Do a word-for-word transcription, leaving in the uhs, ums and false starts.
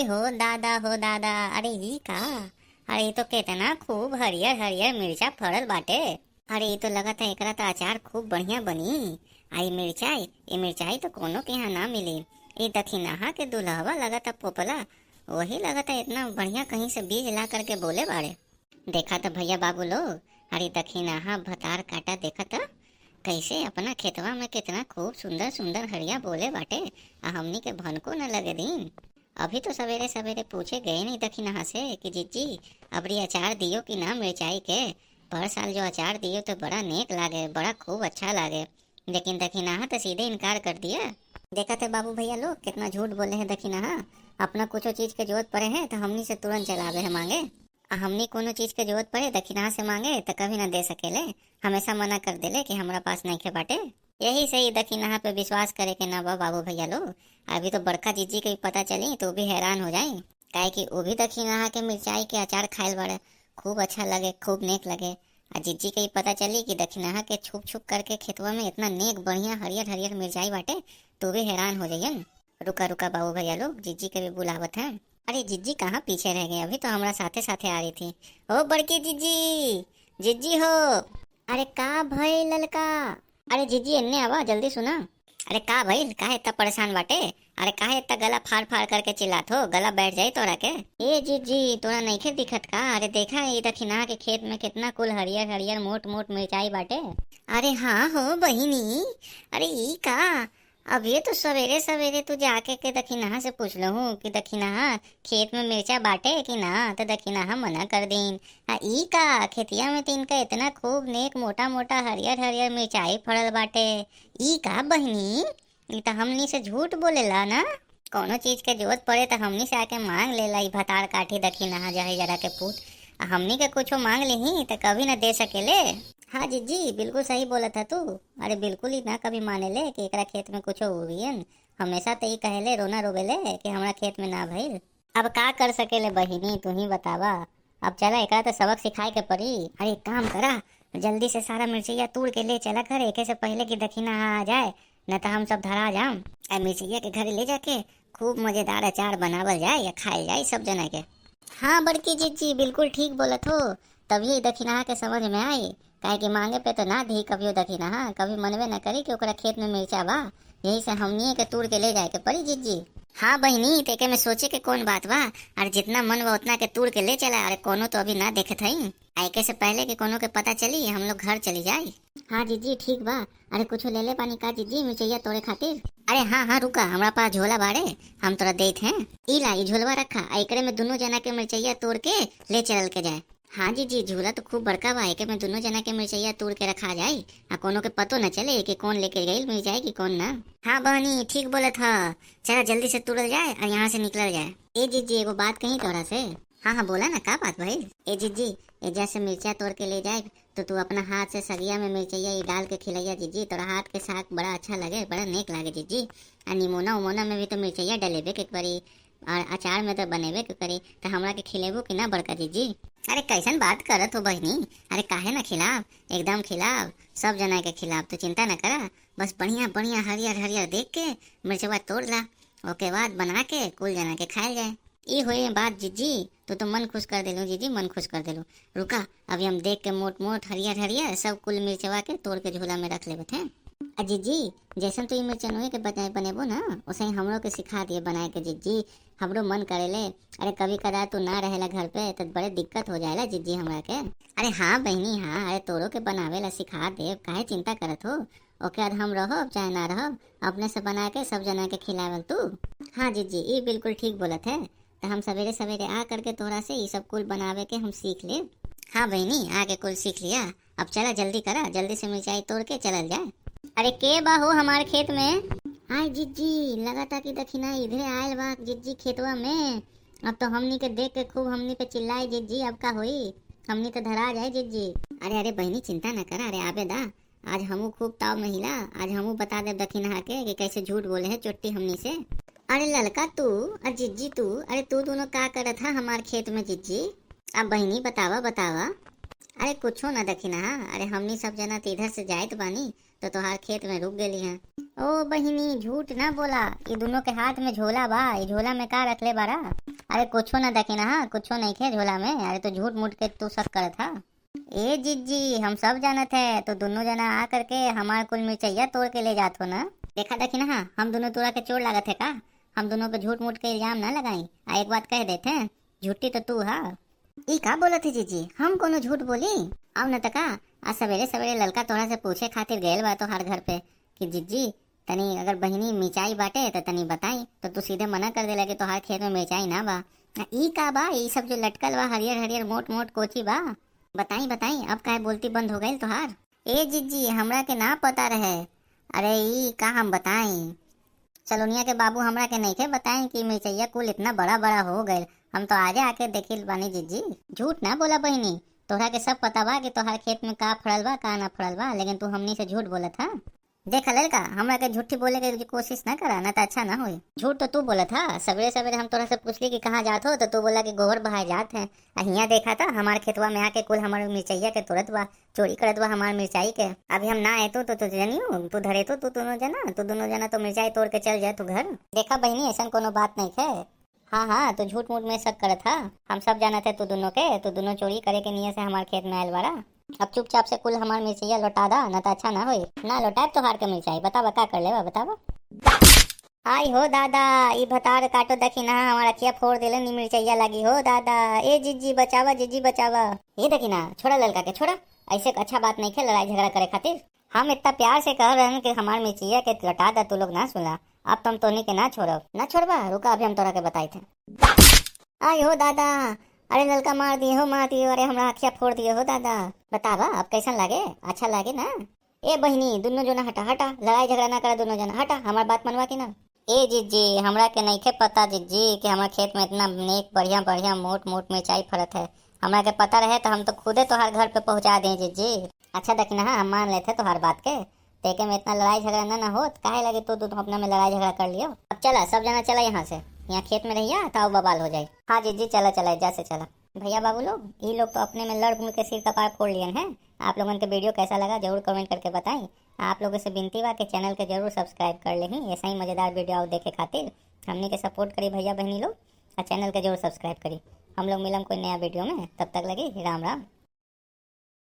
हो दादा, हो दादा, अरे ई का? अरे ई तो केतना खूब हरियर हरियर मिर्चा फरल बाटे। अरे ई तो लगत है एकरा त अचार खूब बढ़िया बनी। आ ई मिर्चाई, ई मिर्चाई तो कोनो के यहाँ ना मिली। ई दखिनाहा के दुल्हवा लगत है पोपला, वही लगत है इतना बढ़िया कहीं से बीज ला करके बोले बाड़े। देखा त भइया बाबू लोग, अरे दखिनाहा भतार काटा देखा त, कैसे अपना खेतवा में कितना खूब सुंदर सुंदर हरिया बोले बाटे, आ हमनी के भनको न लगे दीन। अभी तो सवेरे सवेरे पूछे गए नहीं दखिनाहा से कि जिज्जी, अबरी अचार दियो कि ना मिर्चाई के? पर साल जो अचार दियो तो बड़ा नेक लागे, बड़ा खूब अच्छा लागे, लेकिन दखिनाहा तो सीधे इनकार कर दिया। देखा थे बाबू भइया लोग, कितना झूठ बोले हैं दखिनाहा। अपना कुछो चीज के जरूरत पड़े है तो हमनी से तुरंत चलावे है मांगे। आ हमनी कोनो चीज के जरूरत पड़े दखिनाहा से मांगे तो कभी ना दे सकेले, हमेशा मना कर देले कि हमरा पास नइखे बाटे। यही से ही दखिनाहा पे विश्वास करे के ना बा बाबू भइया लोग। अभी तो बड़का जिज्जी के भी पता चली तो भी हैरान हो जाई, काहे कि वो भी दखिनाहा के मिर्चाई के अचार खाइल बाड़े, खूब अच्छा लगे, खूब नेक लगे। आ जिज्जी के भी पता चली कि दखिनाहा के छुप छुप करके खेतवा में इतना नेक बढ़िया हरियर हरियर मिर्चाई बाटे, तो भी हैरान हो जाइयन। रुका रुका बाबू भइया लोग, जिज्जी के भी बुलावत हैं। अरे जिज्जी कहाँ पीछे रह गए, अभी तो हमरा साथे साथे आ रही थी। ओ बड़की जिज्जी, जिज्जी हो। अरे का भइल ललका? अरे जिज्जी एन्ने आवा, जल्दी सुना। अरे का भइल, काहे इतना परेशान बाटे? अरे काहे इतना गला फाड़ फाड़ करके चिल्लात हो, गला बैठ जाई तोरा के। ए जिज्जी, तोरा नइखे दिखत का? अरे देखा ई दखिनाहा के खेत में कितना कुल हरियर हरियर मोट मोट मिर्चाई बाटे। अरे हाँ हो बहिनी, अरे ई का? अब ये तो सवेरे सवेरे तू जाके के दखिनाहा से पूछ लहू कि दखिनाहा खेत में मिर्चा बाटे कि ना, तो दखिनाहा मना कर दीन। आ ई का, खेतिया में तो इनका इतना खूब नेक मोटा मोटा हरियर हरियर मिर्चाई फड़ल बाटे। ई का बहिनी, ई तो हमनी से झूठ बोलेला ना। कोनो चीज के जरूरत पड़े तो हमनी से आके मांग लेला, ई भतार काठी दखिनाहा जहे जरा के पूत। आ हमनी के कुछो मांग लेही तो कभी ना दे सकेले। हाँ जिज्जी, बिल्कुल सही बोलत है तू। अरे बिल्कुल ही ना कभी माने ले कि एकरा खेत में कुछो हुइयन। हमेशा तो ई कहेले, रोना रोवेले कि हमरा खेत में ना भइल। अब का कर सकेले बहिनी, तू ही बतावा। अब चला, एकरा तो सबक सिखाए के पड़ी। अरे एक काम करा, जल्दी से सारा मिर्चैया तूड़ के ले चला घर, एके से पहले कि दखिनाहा आ जाए, न तो हम सब धरा जाम। आ मिर्चैया के घरे ले जाके खूब मजेदार अचार बनावल जाए या खाइल जाए सब जना के। हाँ बड़की जिज्जी, बिल्कुल ठीक बोलत हो। तभी दखिनाहा के समझ में आई, काहे कि मांगे पे तो ना दी कभियो दखिनाहा, कभी मनवे ना करी कि ओकरा खेत में मिर्चा बा। यही से हमनिए के तूड़ के ले जाए के पड़ी जिज्जी। हाँ बहिनी, तो एके में सोचे के कौन बात बा? अरे जितना मन बा उतना के तूड़ के ले चला। अरे कोनो तो अभी ना देखत हई। आ एके से पहले कि कोनो के पता चली, हम लोग घर चली जाई। हाँ जिज्जी, ठीक बा। अरे कुछो ले ले बानी का जिज्जी मिर्चैया तोड़े खातिर? अरे हाँ हाँ रुका, हमरा पास झोला बाड़े, हम तोरा देत हैं। ई ला, ई झोलवा रखा, आ एकरे में दुनो जना के मिर्चैया तोड़ के ले चलल के जाए। हाँ जिज्जी, झोला तो खूब बड़का बा, एके में दुनो जना के मिर्चैया तोड़ के रखा जाई, आ कोनो के पतो न चले कि कौन लेके गइल मिर्चाई कि कौन ना। हाँ बहनी, ठीक बोलत ह। चला जल्दी से तोड़ल जाए और यहाँ से निकलल जाए। ए जिज्जी, एगो बात कही तोरा से। हाँ हाँ बोला ना, का बात भइल? ए जिज्जी, एजा से मिर्चा तोड़ के ले जाए तो तू अपना हाथ से सगिया में मिर्चैया ई डाल के खिलैया जिज्जी, तोरा हाथ के साग बड़ा अच्छा लगे, बड़ा नेक लागे जिज्जी। आ निमोना उमोना में भी तो मिर्चैया डलेबे के पड़ी, और अचार में तो बनेबे के करी, तो हमरा के खिलेबू कि ना बड़का जिज्जी? अरे कैसन बात करत हो बहिनी? अरे काहे ना खिलाब, एकदम खिलाब, सब जना के खिलाब, तू चिंता ना करा। बस बढ़िया बढ़िया हरियर हरियर देख के मिर्चवा तोड़ ला, ओके बाद बना के कुल जना के खाइल जाए। ई होए बात जिज्जी, तू तो मन खुश कर देलू जिज्जी, मन खुश कर देलू। रुका, अभी हम देख के मोट मोट हरियर हरियर सब कुल मिर्चवा के तोड़ के झोला में रख लेबे थे। आ जिज्जी, जैसन तू ई मिर्चनुए के बजाय बनेबो ना, वैसे ही हमरो के सिखा दिए बनाए के जिज्जी। हमरो मन करेले। अरे कभी कदार तू ना रहेला घर पे तो बड़े दिक्कत हो जाएला जिज्जी हमरा के। अरे हाँ बहिनी हाँ, अरे तोरो के बनावे ला सिखा देब, काहे चिंता करत हो? ओके बाद हम रहब चाहे ना रहब, अपने से बना के सब जना के खिलावल तू। हाँ जिज्जी, ई बिल्कुल ठीक बोलत है। तो हम सवेरे सवेरे आ करके तोरा से ई सब कुल बनावे के हम सीख लेब। हाँ बहिनी, आके कुल सीख लिया। अब चला जल्दी करा, जल्दी से मिर्चाई तोड़ के चलल जाए। अरे के बा हो हमार खेत में? आय जिज्जी, लगता कि दखिना इधरे आयल बा जिज्जी खेतवा में। अब तो हमनी के देख के खूब हमनी पे चिल्लाए जिज्जी, अब का होई? हमनी तो धरा जाए जिज्जी। अरे अरे बहिनी चिंता ना करा, अरे आबे दा, आज हमू खूब ताव में हिला, आज हमू बता देब दखिनहा के कि कैसे झूठ बोले है चोट्टी हमनी से। अरे ललका तू और जिज्जी तू, अरे तू दोनों का करत हा हमार खेत में जिज्जी? अब बहिनी बतावा बतावा। अरे कुछो ना दखिनहा, अरे हमनी सब जना तो इधर से जाइत बानी तो तोहार खेत में रुक गेली हैं। ओ बहिनी झूठ ना बोला, ये दोनों के हाथ में झोला बा, ये झोला में का रखले बारा? अरे कुछो ना दखिनहा, कुछो नइखे झोला में। अरे तो झूठ मूठ के तू शक करत हा। ए जिज्जी, हम सब जानत है, तो दुनो जना आ करके हमार कुल मिर्चैया तोड़ के ले जात हो ना। देखा दखिनहा, हम दुनो तोरा के चोर लागत है का? हम दुनो पे झूठ मूठ के इल्जाम ना लगाई। आ एक बात कह देते हैं, झूठी तो तू हा। ई का बोलत है जिज्जी, हम कोनो झूठ बोली? आउ न त का, आज सवेरे सवेरे ललका तोहरा से पूछे खातिर गयल बा तोहार घर पे कि जिज्जी, तनी अगर बहिनी मिर्चाई बाटे त तनी बताई, तो तू सीधे मना कर देला कि तोहार खेत में मिर्चाई ना बा। आ ई का बा, ई सब जो लटकल बा हरियर हरियर मोट मोट कोची बा? बताई बताई, अब काहे बोलती बंद हो गइल तोहार? ए जिज्जी, हमरा के ना पता रहे। अरे ई का हम बताई, सलोनिया के बाबू हमरा के नइखे बताई कि मिर्चैया कुल इतना बड़ा बड़ा हो गइल। हम तो आजे आके देखिल बानी जिज्जी। झूठ ना बोला बहिनी, तोहरा के सब पता बा कि तोहार खेत में का फड़ल बा का ना फड़ल बा, लेकिन तू हमनी से झूठ बोलत हा। देख ललका, हमरा के झूठी बोले के कोशिश ना करा, ना तो अच्छा ना होई। झूठ तो तू बोलत हा। सवेरे सवेरे हम तोरा से पूछली कि कहाँ जात हो, तो तू बोला कि गोबर बहाए जात है। आ हियाँ देखा था, हमार खेतवा में आके कुल हमार मिर्चैया के तोड़त बा, चोरी करत बा हमार मिर्चाई के। अभी हम ना आए तो, तो, तो जनियो, तू धरे तो, तू दोनों जना, तू दोनों जना तो मिर्चाई तोड़ के चल जाए तू घर। देखा बहिनी, ऐसन कोनो बात नइखे। हाँ हाँ, तू झूठ मूठ में शक करत हा। हम सब जानत है तू दोनों के, तू दोनों चोरी करे के नियत से हमार खेत में आयल बारा। अब चुपचाप से कुल हमार मिर्चैया लौटा दा, ना तो अच्छा ना होई। ना लौटाएब तोहार के मिर्चाई। बतावा का कर लेबा, बतावा। आई हो दादा, ई भतार काटो दखिनहा, हमार अखिया फोड़ देले नी मिर्चैया लागी हो दादा। ए जिज्जी बचावा, जिज्जी बचावा। ए दखिनहा, छोड़ा ललका के, छोड़ा। ऐसे अच्छा बात नइखे लड़ाई झगड़ा करे खातिर। हम इतना प्यार से कह रहन कि हमार मिर्चैया के लौटा दा, तू लोग ना सुना। अब तो हम तोनी के ना छोड़ब। ना छोड़बा? रुका, अभी हम तोरा के बताई थे। आई हो दादा, अरे ललका मार दिए हो, मार दिए हो, अरे हमरा अखिया फोड़ दिए हो दादा। बतावा, अब कैसन लागे? अच्छा लागे ना? ए बहिनी, दुनो जना हटा, हटा, लड़ाई झगड़ा ना करा दुनो जना, हटा, हमार बात मनवा कि ना? ए जिज्जी, हमरा के नइखे पता जिज्जी कि हमार खेत में इतना नेक बढ़िया बढ़िया मोट मोट मिर्चाई फरत है। हमरा के पता रहे तो हम तो खुदे तोहार घर पे पहुँचा दें जिज्जी। अच्छा दखिनहा, हम मान लेते तोहार बात के, तेके में इतना लड़ाई झगड़ा ना, ना होत, काहे लगी तू, तू अपना में लड़ाई झगड़ा कर लियो। अब चला, सब जना चला यहाँ से, यहाँ खेत में रहिया, ताऊ बवाल हो जाए। हाँ जिज्जी, चला, चला, जा से चला। भैया बाबू लोग, ई लोग तो अपने में लड़ मुड़ के सिर कपार फोड़ लियन हैं। आप लोगन के वीडियो कैसा लगा, जरूर कमेंट करके बताई। आप लोगों से विनती बा कि चैनल के जरूर सब्सक्राइब कर लेही, ऐसा ही मज़ेदार वीडियो और देखे खातिर। हमनी के सपोर्ट करी भैया बहनी लोग, और चैनल के जरूर सब्सक्राइब करी। हम लोग मिलम कोई नया वीडियो में, तब तक लगी राम राम।